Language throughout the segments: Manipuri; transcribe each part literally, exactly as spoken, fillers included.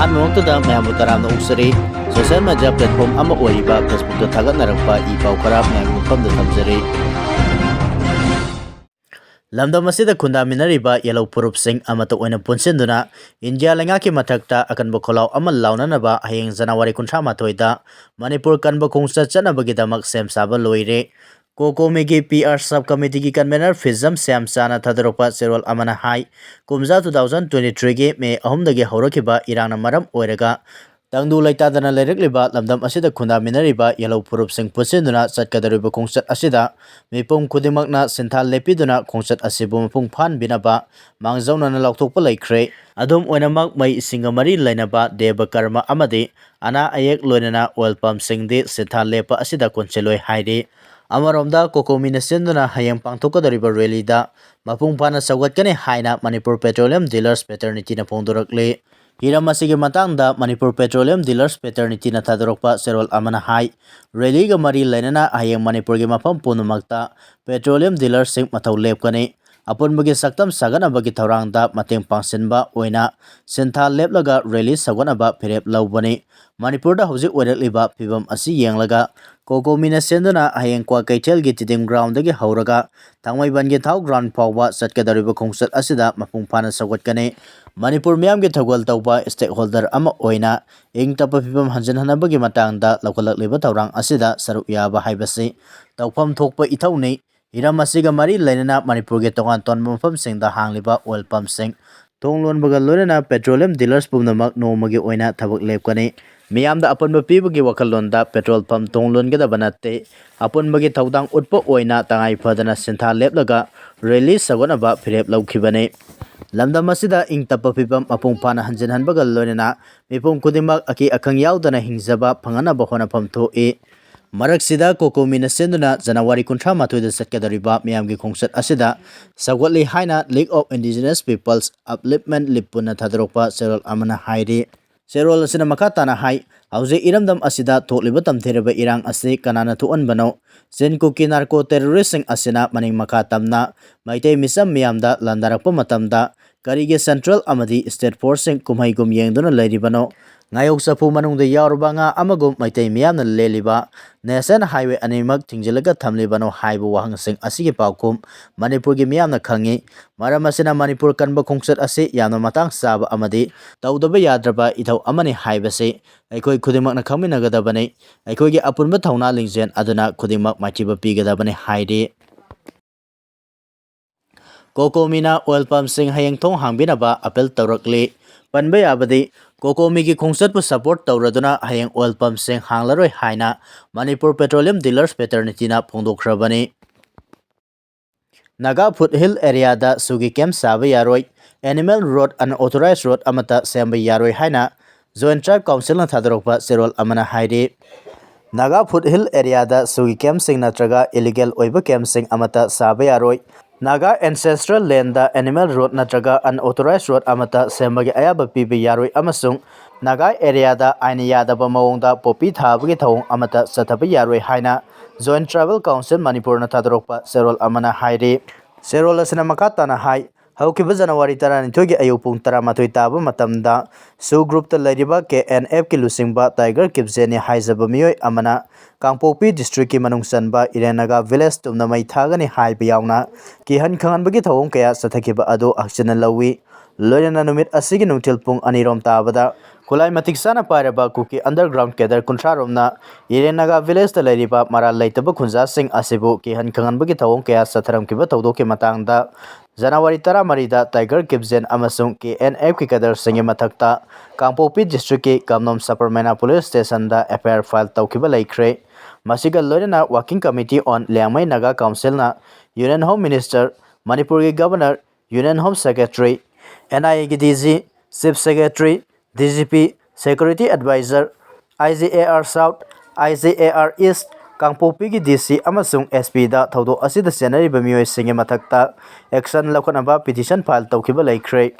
ꯑꯍꯥꯟꯕꯃꯛꯇꯗ ꯃꯌꯥꯝꯕꯨ ꯇꯔꯥꯝꯅ ꯑꯣꯛꯆꯔꯤ꯫ Social media platform ꯑꯃ ꯑꯣꯏꯔꯤꯕ Facebookꯇ ꯊꯥꯒꯠꯅꯔꯛꯄ ꯏ ꯄꯥꯎ ꯈꯔ ꯃꯌꯥꯝꯒꯤ ꯃꯐꯝꯗ ꯊꯝꯖꯔꯤ꯫ ꯂꯝꯗꯝ ꯑꯁꯤꯗ ꯈꯨꯟꯗꯥꯃꯤꯟꯅꯔꯤꯕ ꯌꯦꯜꯍꯧ ꯐꯨꯔꯨꯞꯁꯤꯡ ꯑꯃꯠꯇ ꯑꯣꯏꯅ ꯄꯨꯟꯁꯤꯟꯗꯨꯅ ꯏꯟꯗꯤꯌꯥ ꯂꯩꯉꯥꯛꯀꯤ ꯃꯊꯛꯇ ꯑꯀꯟꯕ ꯈꯣꯜꯂꯥꯎ ꯑꯃ ꯂꯥꯎꯅꯅꯕ ꯍꯌꯦꯡ January ꯀꯨꯟꯊ꯭ꯔꯥ ꯃꯥꯊꯣꯏꯗ ꯃꯅꯤꯄꯨꯔ ꯀꯟꯕ ꯈꯣꯡꯆꯠ ꯆꯠꯅꯕꯒꯤꯗꯃꯛ ꯁꯦꯝ ꯁꯥꯕ ꯂꯣꯏꯔꯦ꯫ ꯀꯣꯀꯣꯃꯤꯒꯤ P R sub committeeꯒꯤ convener ꯐꯤꯖꯝ ꯁ꯭ꯌꯥꯝꯆꯥꯅ ꯊꯥꯗꯣꯔꯛꯄ ꯆꯦꯔꯣꯜ ꯑꯃꯅ ꯍꯥꯏ, ꯀꯨꯝꯖꯥ two thousand twenty threeꯒꯤ May ꯑꯍꯨꯝꯗꯒꯤ ꯍꯧꯔꯛꯈꯤꯕ ꯏꯔꯥꯡꯅ ꯃꯔꯝ ꯑꯣꯏꯔꯒ ꯇꯪꯗꯨ ꯂꯩꯇꯥꯗꯅ ꯂꯩꯔꯛꯂꯤꯕ ꯂꯝꯗꯝ ꯑꯁꯤꯗ ꯈꯨꯟꯗꯥꯃꯤꯟꯅꯔꯤꯕ ꯌꯦꯜꯍꯧ ꯐꯨꯔꯨꯞꯁꯤꯡ ꯄꯨꯟꯁꯤꯟꯗꯨꯅ ꯆꯠꯀꯗꯧꯔꯤꯕ ꯈꯣꯡꯆꯠ ꯑꯁꯤꯗ ꯃꯤꯄꯨꯝ ꯈꯨꯗꯤꯡꯃꯛꯅ ꯁꯤꯟꯊꯥ ꯂꯦꯞꯄꯤꯗꯨꯅ ꯈꯣꯡꯆꯠ ꯑꯁꯤꯕꯨ ꯃꯄꯨꯡ ꯐꯥꯍꯟꯕꯤꯅꯕ ꯃꯥꯡꯖꯧꯅꯅ ꯂꯥꯎꯊꯣꯛꯄ ꯂꯩꯈ꯭ꯔꯦ꯫ ꯑꯗꯨꯝ ꯑꯣꯏꯅꯃꯛ, ꯃꯩ ꯏꯁꯤꯡꯒ ꯃꯔꯤ ꯂꯩꯅꯕ ꯗꯦꯕ ꯀꯔꯃ ꯑꯃꯗꯤ ꯑꯅꯥ ꯑꯌꯦꯛ ꯂꯣꯏꯅꯅ oil pumpꯁꯤꯡꯗꯤ ꯁꯤꯟꯊꯥ ꯂꯦꯞꯄ ꯑꯁꯤꯗ ꯀꯣꯟꯁꯤꯜꯂꯣꯏ ꯍꯥꯏꯔꯤ꯫ ꯑꯃꯔꯣꯝꯗ, ꯀꯣꯀꯣꯃꯤꯅ ꯁꯤꯟꯗꯨꯅ ꯍꯌꯦꯡ ꯄꯥꯡꯊꯣꯛꯀꯗꯧꯔꯤꯕ rallyꯗ ꯃꯄꯨꯡ ꯐꯥꯅ ꯁꯧꯒꯠꯀꯅꯤ ꯍꯥꯏꯅ Manipur Petroleum Dealers Fraternityꯅ ꯐꯣꯡꯗꯣꯔꯛꯂꯤ꯫ ꯍꯤꯔꯝ ꯑꯁꯤꯒꯤ ꯃꯇꯥꯡꯗ Manipur Petroleum Dealers Fraternityꯅ ꯊꯥꯗꯣꯔꯛꯄ ꯆꯦꯔꯣꯜ ꯑꯃꯅ ꯍꯥꯏ, rallyꯒ ꯃꯔꯤ ꯂꯩꯅꯅ ꯍꯌꯦꯡ ꯃꯅꯤꯄꯨꯔꯒꯤ ꯃꯐꯝ ꯄꯨꯝꯅꯃꯛꯇ petroleum dealerꯁꯤꯡ ꯃꯊꯧ ꯂꯦꯞꯀꯅꯤ꯫ ꯑꯄꯨꯟꯕꯒꯤ ꯁꯛꯇꯝ ꯁꯥꯒꯠꯅꯕꯒꯤ ꯊꯧꯔꯥꯡꯗ ꯃꯇꯦꯡ ꯄꯥꯡꯁꯤꯟꯕ ꯑꯣꯏꯅ ꯁꯤꯟꯊꯥ ꯂꯦꯞꯂꯒ rally ꯁꯧꯒꯠꯅꯕ ꯐꯤꯔꯦꯞ ꯂꯧꯕꯅꯤ꯫ ꯃꯅꯤꯄꯨꯔꯗ ꯍꯧꯖꯤꯛ ꯑꯣꯏꯔꯛꯂꯤꯕ ꯐꯤꯕꯝ ꯑꯁꯤ ꯌꯦꯡꯂꯒ ꯀꯣꯀꯣꯃꯤꯅ ꯁꯤꯟꯗꯨꯅ ꯍꯌꯦꯡ ꯀ꯭ꯋꯥꯀꯩꯊꯦꯜꯒꯤ ꯇꯤꯗꯤꯝ groundꯗꯒꯤ ꯍꯧꯔꯒ ꯊꯥꯡꯃꯩꯕꯟꯒꯤ ꯊꯥꯎ ground ꯐꯥꯎꯕ ꯆꯠꯀꯗꯧꯔꯤꯕ ꯈꯣꯡꯆꯠ ꯑꯁꯤꯗ ꯃꯄꯨꯡ ꯐꯥꯅ ꯁꯧꯒꯠꯀꯅꯤ꯫ ꯃꯅꯤꯄꯨꯔ ꯃꯤꯌꯥꯝꯒꯤ ꯊꯧꯒꯜ ꯇꯧꯕ stakeholder ꯑꯃ ꯑꯣꯏꯅ ꯏꯪ ꯇꯞꯄ ꯐꯤꯕꯝ ꯍꯟꯖꯤꯟꯍꯟꯅꯕꯒꯤ ꯃꯇꯥꯡꯗ ꯂꯧꯈꯠꯂꯛꯂꯤꯕ ꯊꯧꯔꯥꯡ ꯑꯁꯤꯗ ꯁꯔꯨꯛ ꯌꯥꯕ ꯍꯥꯏꯕꯁꯤ ꯇꯧꯐꯝ ꯊꯣꯛꯄ ꯏꯊꯧꯅꯤ꯫ ꯍꯤꯔꯝ ꯑꯁꯤꯒ ꯃꯔꯤ ꯂꯩꯅꯅ ꯃꯅꯤꯄꯨꯔꯒꯤ ꯇꯣꯉꯥꯟ ꯇꯣꯉꯥꯟꯕ ꯃꯐꯝꯁꯤꯡꯗ ꯍꯥꯡꯂꯤꯕ oil pumpꯁꯤꯡ ꯊꯣꯡ ꯂꯣꯟꯕꯒ ꯂꯣꯏꯅꯅ petroleum dealers ꯄꯨꯝꯅꯃꯛ ꯅꯣꯡꯃꯒꯤ ꯑꯣꯏꯅ ꯊꯕꯛ ꯂꯦꯞꯀꯅꯤ꯫ ꯃꯤꯌꯥꯝꯗ ꯑꯄꯟꯕ ꯄꯤꯕꯒꯤ ꯋꯥꯈꯜꯂꯣꯟꯗ petrol pump ꯊꯣꯡ ꯂꯣꯟꯒꯗꯕ ꯅꯠꯇꯦ꯫ ꯑꯄꯨꯟꯕꯒꯤ ꯊꯧꯗꯥꯡ ꯎꯠꯄ ꯑꯣꯏꯅ ꯇꯉꯥꯏ ꯐꯗꯅ ꯁꯤꯟꯊꯥ ꯂꯦꯞꯂꯒ rally ꯁꯧꯒꯠꯅꯕ ꯐꯤꯔꯦꯞ ꯂꯧꯈꯤꯕꯅꯤ꯫ ꯂꯝꯗꯝ ꯑꯁꯤꯗ ꯏꯪ ꯇꯞꯄ ꯐꯤꯕꯝ ꯃꯄꯨꯡ ꯐꯥꯅ ꯍꯟꯖꯤꯟꯍꯟꯕꯒ ꯂꯣꯏꯅꯅ ꯃꯤꯄꯨꯝ ꯈꯨꯗꯤꯡꯃꯛ ꯑꯀꯤ ꯑꯈꯪ ꯌꯥꯎꯗꯅ ꯍꯤꯡꯖꯕ ꯐꯪꯍꯟꯅꯕ ꯍꯣꯠꯅꯐꯝ ꯊꯣꯛꯏ꯫ ꯃꯔꯛꯁꯤꯗ ꯀꯣꯀꯣꯃꯤꯅ ꯁꯤꯟꯗꯨꯅ January ꯀꯨꯟꯊ꯭ꯔꯥ ꯃꯥꯊꯣꯏꯗ ꯆꯠꯀꯗꯧꯔꯤꯕ ꯃꯤꯌꯥꯝꯒꯤ ꯈꯣꯡꯆꯠ ꯑꯁꯤꯗ ꯁꯧꯒꯠꯂꯤ ꯍꯥꯏꯅ League of Indigenous Peoples Upliftment, ꯂꯤꯞꯄꯨꯅ ꯊꯥꯗꯣꯔꯛꯄ ꯆꯦꯔꯣꯜ ꯑꯃꯅ ꯍꯥꯏꯔꯤ꯫ ꯆꯦꯔꯣꯜ ꯑꯁꯤꯅ ꯃꯈꯥ ꯇꯥꯅ ꯍꯥꯏ, ꯍꯧꯖꯤꯛ ꯏꯔꯝꯗꯝ ꯑꯁꯤꯗ ꯊꯣꯛꯂꯤꯕ ꯇꯝꯊꯤꯔꯕ ꯏꯔꯥꯡ ꯑꯁꯤ ꯀꯅꯥꯅ ꯊꯣꯛꯍꯟꯕꯅꯣ? ꯆꯤꯟ ꯀꯨꯀꯤ narco terroristꯁꯤꯡ ꯑꯁꯤꯅ ꯃꯅꯤꯡ ꯃꯈꯥ ꯇꯝꯅ ꯃꯩꯇꯩ ꯃꯤꯆꯝ ꯃꯤꯌꯥꯝꯗ ꯂꯥꯟꯗꯥꯔꯛꯄ ꯃꯇꯝꯗ ꯀꯔꯤꯒꯤ central ꯑꯃꯗꯤ state forceꯁꯤꯡ ꯀꯨꯝꯍꯩꯒꯨꯝ ꯌꯦꯡꯗꯨꯅ ꯂꯩꯔꯤꯕꯅꯣ? ꯉꯥꯌꯣꯛ ꯆꯐꯨ ꯃꯅꯨꯡꯗ ꯌꯥꯎꯔꯕ ꯉꯥ ꯑꯃꯒꯨꯝ ꯃꯩꯇꯩ ꯃꯤꯌꯥꯝꯅ ꯂꯦꯜꯂꯤꯕ national highway ꯑꯅꯤꯃꯛ ꯊꯤꯡꯖꯤꯜꯂꯒ ꯊꯝꯂꯤꯕꯅꯣ ꯍꯥꯏꯕ ꯋꯥꯍꯪꯁꯤꯡ ꯑꯁꯤꯒꯤ ꯄꯥꯎꯈꯨꯝ ꯃꯅꯤꯄꯨꯔꯒꯤ ꯃꯤꯌꯥꯝꯅ ꯈꯪꯏ꯫ ꯃꯔꯝ ꯑꯁꯤꯅ ꯃꯅꯤꯄꯨꯔ ꯀꯟꯕ ꯈꯣꯡꯆꯠ ꯑꯁꯤ ꯌꯥꯝꯅ ꯃꯇꯥꯡ ꯆꯥꯕ ꯑꯃꯗꯤ ꯇꯧꯗꯕ ꯌꯥꯗ꯭ꯔꯕ ꯏꯊꯧ ꯑꯃꯅꯤ ꯍꯥꯏꯕꯁꯤ ꯑꯩꯈꯣꯏ ꯈꯨꯗꯤꯡꯃꯛꯅ ꯈꯪꯃꯤꯟꯅꯒꯗꯕꯅꯤ꯫ ꯑꯩꯈꯣꯏꯒꯤ ꯑꯄꯨꯟꯕ ꯊꯧꯅꯥ ꯂꯤꯡꯖꯦꯜ ꯑꯗꯨꯅ ꯈꯨꯗꯤꯡꯃꯛ ꯃꯥꯏꯊꯤꯕ ꯄꯤꯒꯗꯕꯅꯤ ꯍꯥꯏꯔꯤ꯫ ꯀꯣꯀꯣꯃꯤꯅ oil pumpꯁꯤꯡ ꯍꯌꯦꯡ ꯊꯣꯡ ꯍꯥꯡꯕꯤꯅꯕ appeal ꯇꯧꯔꯛꯂꯤ꯫ ꯄꯟꯕ ꯌꯥꯕꯗꯤ, ꯀꯣꯀꯣꯃꯤꯒꯤ ꯈꯣꯡꯆꯠꯄꯨ support ꯇꯧꯔꯗꯨꯅ ꯍꯌꯦꯡ oil pumpꯁꯤꯡ ꯍꯥꯡꯂꯔꯣꯏ ꯍꯥꯏꯅ Manipur Petroleum Dealers Fraternityꯅ ꯐꯣꯡꯗꯣꯛꯈ꯭ꯔꯕꯅꯤ꯫ Naga foothill areaꯗ ꯁꯨꯒꯤ camp ꯁꯥꯕ ꯌꯥꯔꯣꯏ, animal road, unauthorized road ꯑꯃꯠꯇ ꯁꯦꯝꯕ ꯌꯥꯔꯣꯏ ꯍꯥꯏꯅ Joint Tribe Councilꯅ ꯊꯥꯗꯣꯔꯛꯄ ꯆꯦꯔꯣꯜ ꯑꯃꯅ ꯍꯥꯏꯔꯤ꯫ ꯅꯥꯒꯥ foothill areaꯗ ꯁꯨꯒꯤ campꯁꯤꯡ ꯅꯠꯇ꯭ꯔꯒ illegal ꯑꯣꯏꯕ campꯁꯤꯡ ꯑꯃꯠꯇ ꯁꯥꯕ ꯌꯥꯔꯣꯏ꯫ ꯅꯥꯒꯥ ancestral landꯗ animal road ꯅꯠꯇ꯭ꯔꯒ unauthorized road ꯑꯃꯠꯇ ꯁꯦꯝꯕꯒꯤ ꯑꯌꯥꯕ ꯄꯤꯕ ꯌꯥꯔꯣꯏ ꯑꯃꯁꯨꯡ ꯅꯥꯒꯥ areaꯗ ꯑꯥꯏꯟ ꯌꯥꯗꯕ ꯃꯑꯣꯡꯗ poppy ꯊꯥꯕꯒꯤ ꯊꯧꯑꯣꯡ ꯑꯃꯠꯇ ꯆꯠꯊꯕ ꯌꯥꯔꯣꯏ ꯍꯥꯏꯅ Joint Tribal Council ꯃꯅꯤꯄꯨꯔꯅ ꯊꯥꯗꯣꯔꯛꯄ ꯆꯦꯔꯣꯜ ꯑꯃꯅ ꯍꯥꯏꯔꯤ꯫ ꯆꯦꯔꯣꯜ ꯑꯁꯤꯅ ꯃꯈꯥ ꯇꯥꯅ ꯍꯥꯏ, ꯍꯧꯈꯤꯕ January ꯇꯔꯥꯅꯤꯊꯣꯏꯒꯤ ꯑꯌꯨꯛ ꯄꯨꯡ ꯇꯔꯥꯃꯥꯊꯣꯏ ꯇꯥꯕ ꯃꯇꯝꯗ ꯁꯨ groupꯇ ꯂꯩꯔꯤꯕ KNFꯀꯤ ꯂꯨꯆꯤꯡꯕ Tiger Kipgenꯅꯤ ꯍꯥꯏꯖꯕ ꯃꯤꯑꯣꯏ ꯑꯃꯅ ꯀꯥꯡꯄꯣꯛꯄꯤ districtꯀꯤ ꯃꯅꯨꯡ ꯆꯟꯕ ꯏꯔꯦꯟ ꯅꯥꯒꯥ village ꯇꯨꯝꯅ ꯃꯩ ꯊꯥꯒꯅꯤ ꯍꯥꯏꯕ ꯌꯥꯎꯅ ꯀꯤꯍꯟ ꯈꯪꯍꯟꯕꯒꯤ ꯊꯧꯑꯣꯡ ꯀꯌꯥ ꯆꯠꯊꯈꯤꯕ ꯑꯗꯨ ꯍꯛꯆꯤꯟꯅ ꯂꯧꯏ꯫ ꯂꯣꯏꯅꯅ ꯅꯨꯃꯤꯠ ꯑꯁꯤꯒꯤ ꯅꯨꯡꯊꯤꯜ ꯄꯨꯡ ꯑꯅꯤꯔꯣꯝ ꯇꯥꯕꯗ ꯈꯨꯠꯂꯥꯏ ꯃꯇꯤꯛ ꯆꯥꯅ ꯄꯥꯏꯔꯕ ꯀꯨꯀꯤ underground cadre ꯀꯨꯟꯊ꯭ꯔꯥ ꯔꯣꯝꯅ ꯏꯔꯦꯟ ꯅꯥꯒꯥ villageꯇ ꯂꯩꯔꯤꯕ ꯃꯔꯥꯜ ꯂꯩꯇꯕ ꯈꯨꯟꯖꯥꯁꯤꯡ ꯑꯁꯤꯕꯨ ꯀꯤꯍꯟ ꯈꯪꯍꯟꯕꯒꯤ ꯊꯧꯑꯣꯡ ꯀꯌꯥ ꯆꯠꯊꯔꯝꯈꯤꯕ ꯊꯧꯗꯣꯛꯀꯤ ꯃꯇꯥꯡꯗ January ꯇꯔꯥꯃꯔꯤꯗ Tiger Kipgen ꯑꯃꯁꯨꯡ KNFꯀꯤ cadreꯁꯤꯡꯒꯤ ꯃꯊꯛꯇ ꯀꯥꯡꯄꯣꯛꯄꯤ districtꯀꯤ ꯀꯥꯝꯅꯣꯝ Supermena police stationꯗ FIR file ꯇꯧꯈꯤꯕ ꯂꯩꯈ꯭ꯔꯦ꯫ ꯃꯁꯤꯒ ꯂꯣꯏꯅꯅ Working Committee on Liangmai Naga Councilꯅ Union Home Minister, ꯃꯅꯤꯄꯨꯔꯒꯤ Governor, Union Home Secretary, NIAꯒꯤ DG, Chief Secretary, DGP, Security Advisor, IGAR South, IGAR East, ꯀꯥꯡꯄꯣꯛꯄꯤꯒꯤ DC ꯑꯃꯁꯨꯡ SPꯗ ꯊꯧꯗꯣꯛ ꯑꯁꯤꯗ ꯆꯦꯟꯅꯔꯤꯕ ꯃꯤꯑꯣꯏꯁꯤꯡꯒꯤ ꯃꯊꯛꯇ action ꯂꯧꯈꯠꯅꯕ petition file ꯇꯧꯈꯤꯕ ꯂꯩꯈ꯭ꯔꯦ꯫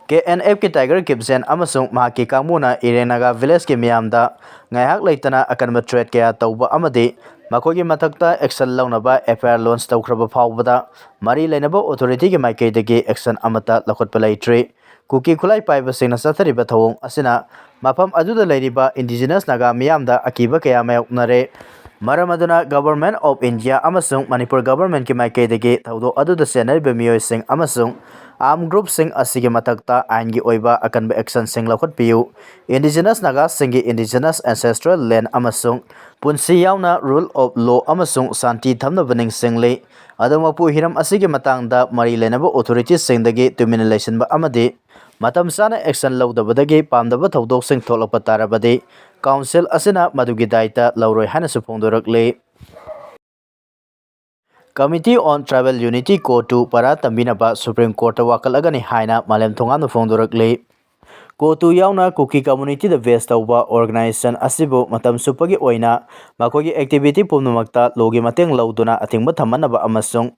ꯀꯦ ꯑꯦꯟ ꯑꯦꯐꯀꯤ Tiger Kipgen ꯑꯃꯁꯨꯡ ꯃꯍꯥꯛꯀꯤ ꯀꯥꯡꯕꯨꯅ ꯏꯔꯦꯡ ꯅꯥꯒꯥ ꯚꯤꯂꯦꯖꯀꯤ ꯃꯤꯌꯥꯝꯗ ꯉꯥꯏꯍꯥꯛ ꯂꯩꯇꯅ ꯑꯀꯟꯕ threat ꯀꯌꯥ ꯇꯧꯕ ꯑꯃꯗꯤ ꯃꯈꯣꯏꯒꯤ ꯃꯊꯛꯇ action ꯂꯧꯅꯕ F I R launch ꯇꯧꯈ꯭ꯔꯕ ꯐꯥꯎꯕꯗ ꯃꯔꯤ ꯂꯩꯅꯕ authorityꯒꯤ ꯃꯥꯏꯀꯩꯗꯒꯤ action ꯑꯃꯠꯇ ꯂꯧꯈꯠꯄ ꯂꯩꯇ꯭ꯔꯤ꯫ ꯀꯨꯀꯤ ꯈꯨꯠꯂꯥꯏ ꯄꯥꯏꯕꯁꯤꯡꯅ ꯆꯠꯊꯔꯤꯕ ꯊꯧꯑꯣꯡ ꯑꯁꯤꯅ ꯃꯐꯝ ꯑꯗꯨꯗ ꯂꯩꯔꯤꯕ indigenous ꯅꯥꯒꯥ ꯃꯤꯌꯥꯝꯗ ꯑꯀꯤꯕ ꯀꯌꯥ ꯃꯥꯌꯣꯛꯅꯔꯦ꯫ ꯃꯔꯝ ꯑꯗꯨꯅ Government of India ꯑꯃꯁꯨꯡ ꯃꯅꯤꯄꯨꯔ governmentꯀꯤ ꯃꯥꯏꯀꯩꯗꯒꯤ ꯊꯧꯗꯣꯛ ꯑꯗꯨꯗ ꯆꯦꯟꯅꯔꯤꯕ ꯃꯤꯑꯣꯏꯁꯤꯡ ꯑꯃꯁꯨꯡ armed groupꯁꯤꯡ ꯑꯁꯤꯒꯤ ꯃꯊꯛꯇ ꯑꯥꯏꯟꯒꯤ ꯑꯣꯏꯕ ꯑꯀꯟꯕ actionꯁꯤꯡ ꯂꯧꯈꯠꯄꯤꯌꯨ꯫ Indigenous ꯅꯥꯒꯥꯁꯤꯡꯒꯤ indigenous ancestral land ꯑꯃꯁꯨꯡ ꯄꯨꯟꯁꯤ ꯌꯥꯎꯅ rule of law ꯑꯃꯁꯨꯡ ꯁꯥꯟꯇꯤ ꯊꯝꯅꯕ ꯅꯤꯡꯁꯤꯡꯂꯤ꯫ ꯑꯗꯨꯃꯛꯄꯨ, ꯍꯤꯔꯝ ꯑꯁꯤꯒꯤ ꯃꯇꯥꯡꯗ ꯃꯔꯤ ꯂꯩꯅꯕ authorityꯁꯤꯡꯗꯒꯤ ꯇꯨꯃꯤꯟꯅ ꯂꯩꯁꯤꯟꯕ ꯑꯃꯗꯤ ꯃꯇꯝ ꯆꯥꯅ action ꯂꯧꯗꯕꯗꯒꯤ ꯄꯥꯝꯗꯕ ꯊꯧꯗꯣꯛꯁꯤꯡ ꯊꯣꯛꯂꯛꯄ ꯇꯥꯔꯕꯗꯤ council ꯑꯁꯤꯅ ꯃꯗꯨꯒꯤ ꯗꯥꯏꯇ ꯂꯧꯔꯣꯏ ꯍꯥꯏꯅꯁꯨ ꯐꯣꯡꯗꯣꯔꯛꯂꯤ꯫ Committee on Tribal Unity, CoTU ꯄꯔꯥ ꯇꯝꯕꯤꯅꯕ Supreme Courtꯇ ꯋꯥꯀꯠꯂꯒꯅꯤ ꯍꯥꯏꯅ ꯃꯥꯂꯦꯝ ꯊꯣꯡꯒꯥꯟꯗ ꯐꯣꯡꯗꯣꯔꯛꯂꯤ꯫ CoTU ꯌꯥꯎꯅ ꯀꯨꯀꯤ communityꯗ base ꯇꯧꯕ organization ꯑꯁꯤꯕꯨ ꯃꯇꯝ ꯆꯨꯞꯄꯒꯤ ꯑꯣꯏꯅ ꯃꯈꯣꯏꯒꯤ activity ꯄꯨꯝꯅꯃꯛꯇ lawꯒꯤ ꯃꯇꯦꯡ ꯂꯧꯗꯨꯅ ꯑꯊꯤꯡꯕ ꯊꯝꯍꯟꯅꯕ ꯑꯃꯁꯨꯡ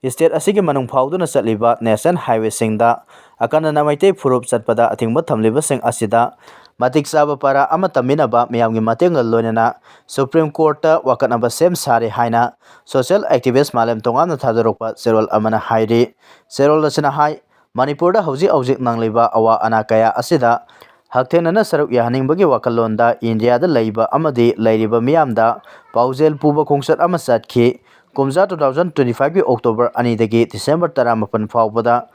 state ꯑꯁꯤꯒꯤ ꯃꯅꯨꯡ ꯐꯥꯎꯗꯨꯅ ꯆꯠꯂꯤꯕ national highwayꯁꯤꯡꯗ ꯑꯀꯟꯅꯅ ꯃꯩꯇꯩ ꯐꯨꯔꯨꯞ ꯆꯠꯄꯗ ꯑꯊꯤꯡꯕ ꯊꯝꯂꯤꯕꯁꯤꯡ ꯑꯁꯤꯗ ꯃꯇꯤꯛ ꯆꯥꯕ ꯄꯔꯥ ꯑꯃ ꯇꯝꯕꯤꯅꯕ ꯃꯤꯌꯥꯝꯒꯤ ꯃꯇꯦꯡꯒ ꯂꯣꯏꯅꯅ Supreme Courtꯇ ꯋꯥꯀꯠꯅꯕ ꯁꯦꯝ ꯁꯥꯔꯦ ꯍꯥꯏꯅ social activist ꯃꯥꯂꯦꯝ ꯇꯣꯉꯥꯟꯅ ꯊꯥꯗꯣꯔꯛꯄ ꯆꯦꯔꯣꯜ ꯑꯃꯅ ꯍꯥꯏꯔꯤ꯫ ꯆꯦꯔꯣꯜ ꯑꯁꯤꯅ ꯍꯥꯏ, ꯃꯅꯤꯄꯨꯔꯗ ꯍꯧꯖꯤꯛ ꯍꯧꯖꯤꯛ ꯅꯪꯂꯤꯕ ꯑꯋꯥ ꯑꯅꯥ ꯀꯌꯥ ꯑꯁꯤꯗ ꯍꯛꯊꯦꯡꯅꯅ ꯁꯔꯨꯛ ꯌꯥꯍꯟꯅꯤꯡꯕꯒꯤ ꯋꯥꯈꯜꯂꯣꯟꯗ ꯏꯟꯗꯤꯌꯥꯗ ꯂꯩꯕ ꯑꯃꯗꯤ ꯂꯩꯔꯤꯕ ꯃꯤꯌꯥꯝꯗ ꯄꯥꯎꯖꯦꯜ ꯄꯨꯕ ꯈꯣꯡꯆꯠ ꯑꯃ ꯆꯠꯈꯤ꯫ ꯀꯨꯝꯖꯥ two thousand twenty fiveꯀꯤ October ꯑꯅꯤꯗꯒꯤ December ꯇꯔꯥꯃꯥꯄꯟ ꯐꯥꯎꯕꯗ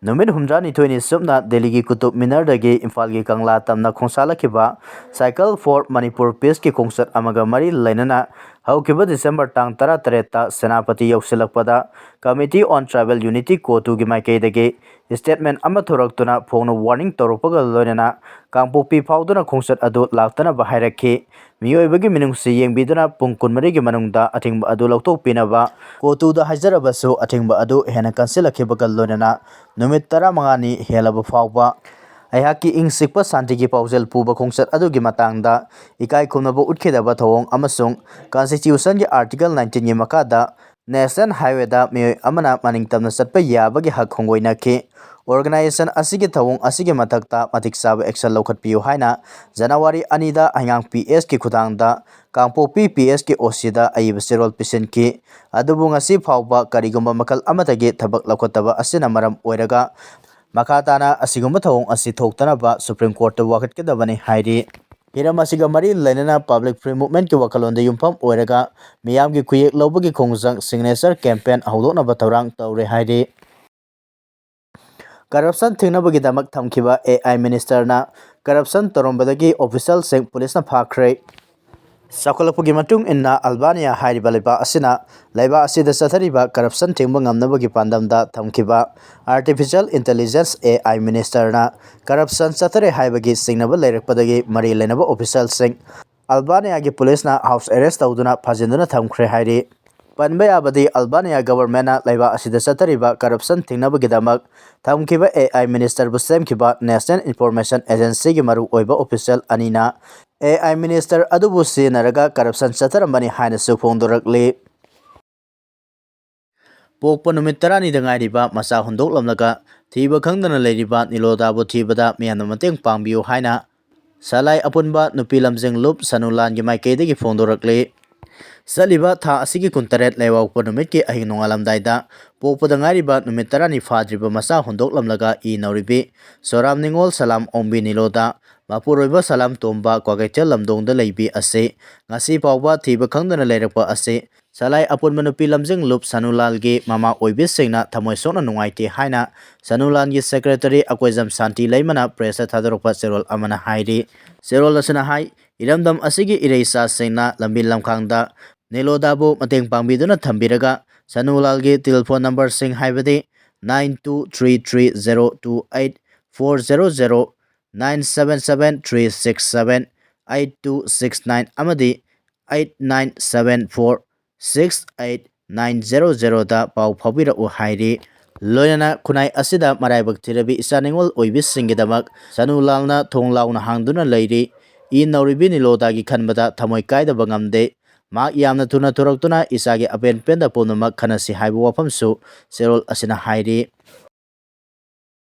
ꯅꯨꯃꯤꯠ ꯍꯨꯝꯗ꯭ꯔꯥꯅꯤꯊꯣꯏꯅꯤ ꯆꯨꯞꯅ ꯗꯦꯜꯂꯤꯒꯤ ꯀꯨꯇꯨꯕ ꯃꯤꯅꯔꯗꯒꯤ ꯏꯝꯐꯥꯜꯒꯤ ꯀꯪꯂꯥ ꯇꯝꯅ ꯈꯣꯡꯁꯥꯜꯂꯛꯈꯤꯕ Cycle for Manipur Peaceꯀꯤ ꯈꯣꯡꯆꯠ ꯑꯃꯒ ꯃꯔꯤ ꯂꯩꯅꯅ ꯍꯧꯈꯤꯕ December ꯇꯥꯡ ꯇꯔꯥꯇꯔꯦꯠꯇ Senapati ꯌꯧꯁꯤꯜꯂꯛꯄꯗ Committee on Tribal Unity, CoTUꯒꯤ ꯃꯥꯏꯀꯩꯗꯒꯤ statement ꯑꯃ ꯊꯣꯔꯛꯇꯨꯅ ꯐꯣꯡꯅ warning ꯇꯧꯔꯛꯄꯒ ꯂꯣꯏꯅꯅ ꯀꯥꯡꯄꯣꯛꯄꯤ ꯐꯥꯎꯗꯨꯅ ꯈꯣꯡꯆꯠ ꯑꯗꯨ ꯂꯥꯛꯇꯅꯕ ꯍꯥꯏꯔꯛꯈꯤ꯫ ꯃꯤꯑꯣꯏꯕꯒꯤ ꯃꯤꯅꯨꯡꯁꯤ ꯌꯦꯡꯕꯤꯗꯨꯅ ꯄꯨꯡ ꯀꯨꯟꯃꯔꯤꯒꯤ ꯃꯅꯨꯡꯗ ꯑꯊꯤꯡꯕ ꯑꯗꯨ ꯂꯧꯊꯣꯛꯄꯤꯅꯕ CoTUꯗ ꯍꯥꯏꯖꯔꯕꯁꯨ, ꯑꯊꯤꯡꯕ ꯑꯗꯨ ꯍꯦꯟꯅ ꯀꯟꯁꯤꯜꯂꯛꯈꯤꯕꯒ ꯂꯣꯏꯅꯅ ꯅꯨꯃꯤꯠ ꯇꯔꯥꯃꯉꯥꯅꯤ ꯍꯦꯜꯂꯕ ꯐꯥꯎꯕ ꯑꯩꯍꯥꯛꯀꯤ ꯏꯪ ꯆꯤꯛꯄ ꯁꯥꯟꯇꯤꯒꯤ ꯄꯥꯎꯖꯦꯜ ꯄꯨꯕ ꯈꯣꯡꯆꯠ ꯑꯗꯨꯒꯤ ꯃꯇꯥꯡꯗ ꯏꯀꯥꯏ ꯈꯨꯝꯅꯕ ꯎꯠꯈꯤꯗꯕ ꯊꯧꯑꯣꯡ ꯑꯃꯁꯨꯡ Constitutionꯒꯤ Article nineteenꯒꯤ ꯃꯈꯥꯗ national highwayꯗ ꯃꯤꯑꯣꯏ ꯑꯃꯅ ꯃꯅꯤꯡ ꯇꯝꯅ ꯆꯠꯄ ꯌꯥꯕꯒꯤ ꯍꯛ ꯈꯣꯡꯒꯣꯏꯅꯈꯤ꯫ organization ꯑꯁꯤꯒꯤ ꯊꯧꯑꯣꯡ ꯑꯁꯤꯒꯤ ꯃꯊꯛꯇ ꯃꯇꯤꯛ ꯆꯥꯕ action ꯂꯧꯈꯠꯄꯤꯌꯨ ꯍꯥꯏꯅ January ꯑꯅꯤꯗ ꯍꯩꯉꯥꯡ P S ꯀꯤ ꯈꯨꯊꯥꯡꯗ ꯀꯥꯡꯄꯣꯛꯄꯤ P S ꯀꯤ O C ꯗ ꯑꯏꯕ ꯆꯦꯔꯣꯜ ꯄꯤꯁꯤꯟꯈꯤ꯫ ꯑꯗꯨꯕꯨ ꯉꯁꯤ ꯐꯥꯎꯕ ꯀꯔꯤꯒꯨꯝꯕ ꯃꯈꯜ ꯑꯃꯠꯇꯒꯤ ꯊꯕꯛ ꯂꯧꯈꯠꯇꯕ ꯑꯁꯤꯅ ꯃꯔꯝ ꯑꯣꯏꯔꯒ ꯃꯈꯥ ꯇꯥꯅ ꯑꯁꯤꯒꯨꯝꯕ ꯊꯧꯑꯣꯡ ꯑꯁꯤ ꯊꯣꯛꯇꯅꯕ Supreme Court ꯇ ꯋꯥꯀꯠꯀꯗꯕꯅꯤ ꯍꯥꯏꯔꯤ꯫ ꯍꯤꯔꯝ ꯑꯁꯤꯒ ꯃꯔꯤ ꯂꯩꯅꯅ Public Free Movement ꯀꯤ ꯋꯥꯈꯜꯂꯣꯟꯗ ꯌꯨꯝꯐꯝ ꯑꯣꯏꯔꯒ ꯃꯤꯌꯥꯝꯒꯤ ꯈꯨꯌꯦꯛ ꯂꯧꯕꯒꯤ ꯈꯣꯡꯖꯪ signature campaign ꯍꯧꯗꯣꯛꯅꯕ ꯊꯧꯔꯥꯡ ꯇꯧꯔꯦ ꯍꯥꯏꯔꯤ꯫ Corruption ꯊꯤꯡꯅꯕꯒꯤꯗꯃꯛ ꯊꯝꯈꯤꯕ A I minister ꯅ corruption ꯇꯧꯔꯝꯕꯗꯒꯤ official ꯁꯤꯡ ꯄꯨꯂꯤꯁꯅ ꯐꯥꯈ꯭ꯔꯦ꯫ ꯆꯥꯎꯈꯠꯂꯛꯄꯒꯤ ꯃꯇꯨꯡ ꯏꯟꯅ Albania ꯍꯥꯏꯔꯤꯕ ꯂꯩꯕꯥꯛ ꯑꯁꯤꯅ ꯂꯩꯕꯥꯛ ꯑꯁꯤꯗ ꯆꯠꯊꯔꯤꯕ corruption ꯊꯤꯡꯕ ꯉꯝꯅꯕꯒꯤ ꯄꯥꯟꯗꯝꯗ ꯊꯝꯈꯤꯕ Artificial Intelligence A I minister ꯅ corruption ꯆꯠꯊꯔꯦ ꯍꯥꯏꯕꯒꯤ ꯆꯤꯡꯅꯕ ꯂꯩꯔꯛꯄꯗꯒꯤ ꯃꯔꯤ ꯂꯩꯅꯕ official ꯁꯤꯡ Albania ꯒꯤ ꯄꯨꯂꯤꯁꯅ house arrest ꯇꯧꯗꯨꯅ ꯐꯥꯖꯤꯟꯗꯨꯅ ꯊꯝꯈ꯭ꯔꯦ ꯍꯥꯏꯔꯤ꯫ ꯄꯟꯕ ꯌꯥꯕꯗꯤ, Albania government ꯅ ꯂꯩꯕꯥꯛ ꯑꯁꯤꯗ ꯆꯠꯊꯔꯤꯕ corruption ꯊꯤꯡꯅꯕꯒꯤꯗꯃꯛ ꯊꯝꯈꯤꯕ A I minister ꯕꯨ ꯁꯦꯝꯈꯤꯕ National Information Agency ꯒꯤ ꯃꯔꯨꯑꯣꯏꯕ official ꯑꯅꯤꯅ A I minister ꯑꯗꯨꯕꯨ ꯁꯤꯖꯤꯟꯅꯔꯒ corruption ꯆꯠꯊꯔꯝꯕꯅꯤ ꯍꯥꯏꯅꯁꯨ ꯐꯣꯡꯗꯣꯔꯛꯂꯤ꯫ ꯄꯣꯛꯄ ꯅꯨꯃꯤꯠ ꯇꯔꯥꯅꯤꯗ ꯉꯥꯏꯔꯤꯕ ꯃꯆꯥ ꯍꯨꯟꯗꯣꯛꯂꯝꯂꯒ ꯊꯤꯕ ꯈꯪꯗꯅ ꯂꯩꯔꯤꯕ ꯅꯤꯂꯣꯗꯥꯕꯨ ꯊꯤꯕꯗ ꯃꯤꯌꯥꯝꯅ ꯃꯇꯦꯡ ꯄꯥꯡꯕꯤꯌꯨ ꯍꯥꯏꯅ ꯁꯂꯥꯏ ꯑꯄꯨꯟꯕ ꯅꯨꯄꯤ ꯂꯝꯖꯤꯡ ꯂꯨꯞ ꯁꯅꯨꯂꯥꯜꯒꯤ ꯃꯥꯏꯀꯩꯗꯒꯤ ꯐꯣꯡꯗꯣꯔꯛꯂꯤ꯫ ꯆꯠꯂꯤꯕ ꯊꯥ ꯑꯁꯤꯒꯤ ꯀꯨꯟꯇꯔꯦꯠ ꯂꯩꯕꯥꯛꯄꯣꯛꯄ ꯅꯨꯃꯤꯠꯀꯤ ꯑꯍꯤꯡ ꯅꯣꯡꯉꯥꯜꯂꯝꯗꯥꯏꯗ ꯄꯣꯛꯄꯗ ꯉꯥꯏꯔꯤꯕ ꯅꯨꯃꯤꯠ ꯇꯔꯥꯅꯤ ꯐꯥꯗ꯭ꯔꯤꯕ ꯃꯆꯥ ꯍꯨꯟꯗꯣꯛꯂꯝꯂꯒ ꯏ ꯅꯧꯔꯤꯕꯤ ꯁꯣꯔꯥꯝ ꯅꯤꯉꯣꯜ ꯁꯂꯥꯝ ꯑꯣꯡꯕꯤ ꯅꯤꯂꯣꯗꯥ, ꯃꯄꯨꯔꯣꯏꯕ ꯁꯂꯥꯝ ꯇꯣꯝꯕ ꯀ꯭ꯋꯥꯀꯩꯊꯦꯜ ꯂꯝꯗꯣꯡꯗ ꯂꯩꯕꯤ ꯑꯁꯤ ꯉꯁꯤ ꯐꯥꯎꯕ ꯊꯤꯕ ꯈꯪꯗꯅ ꯂꯩꯔꯛꯄ ꯑꯁꯤ ꯁꯂꯥꯏ ꯑꯄꯨꯟꯕ ꯅꯨꯄꯤ ꯂꯝꯖꯤꯡ ꯂꯨꯞ ꯁꯅꯨꯂꯥꯜꯒꯤ ꯃꯃꯥ ꯑꯣꯏꯕꯤꯁꯤꯡꯅ ꯊꯃꯣꯏ ꯁꯣꯛꯅ ꯅꯨꯡꯉꯥꯏꯇꯦ ꯍꯥꯏꯅ ꯁꯅꯨꯂꯥꯜꯒꯤ secretary ꯑꯀꯣꯏꯖꯝ ꯁꯥꯟꯇꯤ ꯂꯩꯃꯅ press ꯇ ꯊꯥꯗꯣꯔꯛꯄ ꯆꯦꯔꯣꯜ ꯑꯃꯅ ꯍꯥꯏꯔꯤ꯫ ꯆꯦꯔꯣꯜ ꯑꯁꯤꯅ ꯍꯥꯏ, ꯏꯔꯝꯗꯝ ꯑꯁꯤꯒꯤ ꯏꯔꯩꯆꯥꯁꯤꯡꯅ ꯂꯝꯕꯤ ꯂꯝꯈꯥꯡꯗ ꯅꯤꯂꯣꯗꯥꯕꯨ ꯃꯇꯦꯡ ꯄꯥꯡꯕꯤꯗꯨꯅ ꯊꯝꯕꯤꯔꯒ ꯁꯅꯨꯂꯥꯜꯒꯤ telephone number ꯁꯤꯡ ꯍꯥꯏꯕꯗꯤ nine two three three zero two eight four zero zero, nine seven seven three six seven eight two six nine ꯑꯃꯗꯤ eight nine seven four six eight nine zero zero ꯗ ꯄꯥꯎ ꯐꯥꯎꯕꯤꯔꯛꯎ ꯍꯥꯏꯔꯤ꯫ ꯂꯣꯏꯅꯅ ꯈꯨꯟꯅꯥꯏ ꯑꯁꯤꯗ ꯃꯔꯥꯏꯕꯛ ꯊꯤꯔꯕꯤ ꯏꯆꯥ ꯅꯤꯉꯣꯜ ꯑꯣꯏꯕꯤꯁꯤꯡꯒꯤꯗꯃꯛ ꯁꯅꯨꯂꯥꯜꯅ ꯊꯣꯡ ꯂꯥꯎꯅ ꯍꯥꯡꯗꯨꯅ ꯂꯩꯔꯤ꯫ ꯏ ꯅꯧꯔꯤꯕꯤ ꯅꯤꯂꯣꯗꯥꯒꯤ ꯈꯟꯕꯗ ꯊꯃꯣꯏ ꯀꯥꯏꯗꯕ ꯉꯝꯗꯦ꯫ ꯃꯍꯥꯛ ꯌꯥꯝꯅ ꯊꯨꯅ ꯊꯣꯔꯛꯇꯨꯅ ꯏꯆꯥꯒꯤ ꯑꯄꯦꯟ ꯄꯦꯟꯗ ꯄꯨꯝꯅꯃꯛ ꯈꯟꯅꯁꯤ ꯍꯥꯏꯕ ꯋꯥꯐꯝꯁꯨ ꯆꯦꯔꯣꯜ ꯑꯁꯤꯅ ꯍꯥꯏꯔꯤ꯫